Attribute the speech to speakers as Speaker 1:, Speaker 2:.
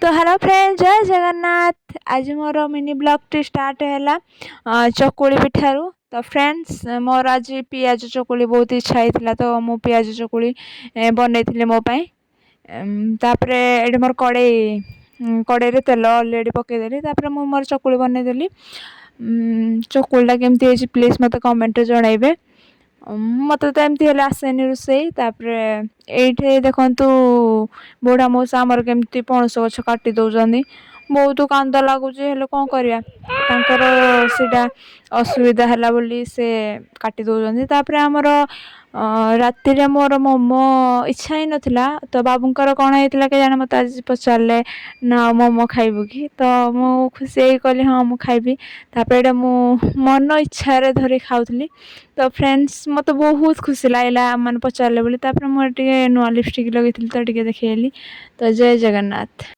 Speaker 1: ତ hello friend, ଜୟ ଜଗନ୍ନାଥ। ଆଜି ମୋର ମିନି ବ୍ଲଗ୍ଟି ଷ୍ଟାର୍ଟ ହେଲା ଚକୁଳି ପିଠାରୁ। ତ ଫ୍ରେଣ୍ଡସ୍, ମୋର ଆଜି ପିଆଜ ଚକୁଳି ବହୁତ ଇଚ୍ଛା ହେଇଥିଲା, ତ ମୁଁ ପିଆଜ ଚକୁଳି ବନେଇଥିଲି ମୋ ପାଇଁ। ତାପରେ ଏଇଠି ମୋର କଡ଼େଇରେ ତେଲ ଅଲରେଡ଼ି ପକେଇଦେଲି। ତାପରେ ମୁଁ ମୋର ଚକୁଳି ବନେଇଦେଲି। ଚକୁଳିଟା କେମିତି ହେଇଛି, ପ୍ଲିଜ୍ ମୋତେ କମେଣ୍ଟରେ ଜଣାଇବେ। ମୋତେ ତ ଏମିତି ହେଲେ ଆସେନି ରୋଷେଇ। ତାପରେ ଏଇଠି ଦେଖନ୍ତୁ, ବୁଢ଼ା ମଉସା ଆମର କେମିତି ପଣସ ଗଛ କାଟି ଦେଉଛନ୍ତି। ବହୁତ କାନ୍ଦ ଲାଗୁଛି, ହେଲେ କ'ଣ କରିବା, ତାଙ୍କର ସେଇଟା ଅସୁବିଧା ହେଲା ବୋଲି ସେ କାଟି ଦେଉଛନ୍ତି। ତାପରେ ଆମର ରାତିରେ ମୋର ମୋମୋ ଇଚ୍ଛା ହିଁ ନଥିଲା। ତ ବାବୁଙ୍କର କ'ଣ ହେଇଥିଲା କେଜାଣି, ମୋତେ ଆଜି ପଚାରିଲେ ନା ମୋମୋ ଖାଇବୁ କି? ତ ମୁଁ ଖୁସି ହେଇ କହିଲି, ହଁ, ମୁଁ ଖାଇବି। ତାପରେ ଏଇଟା ମୁଁ ମନ ଇଚ୍ଛାରେ ଧରି ଖାଉଥିଲି। ତ ଫ୍ରେଣ୍ଡସ୍, ମୋତେ ବହୁତ ଖୁସି ଲାଗିଲା ମାନେ ପଚାରିଲେ ବୋଲି। ତାପରେ ମୁଁ ଟିକେ ନୂଆ ଲିପଷ୍ଟିକ୍ ଲଗେଇଥିଲି, ତ ଟିକେ ଦେଖେଇଲି। ତ ଜୟ ଜଗନ୍ନାଥ।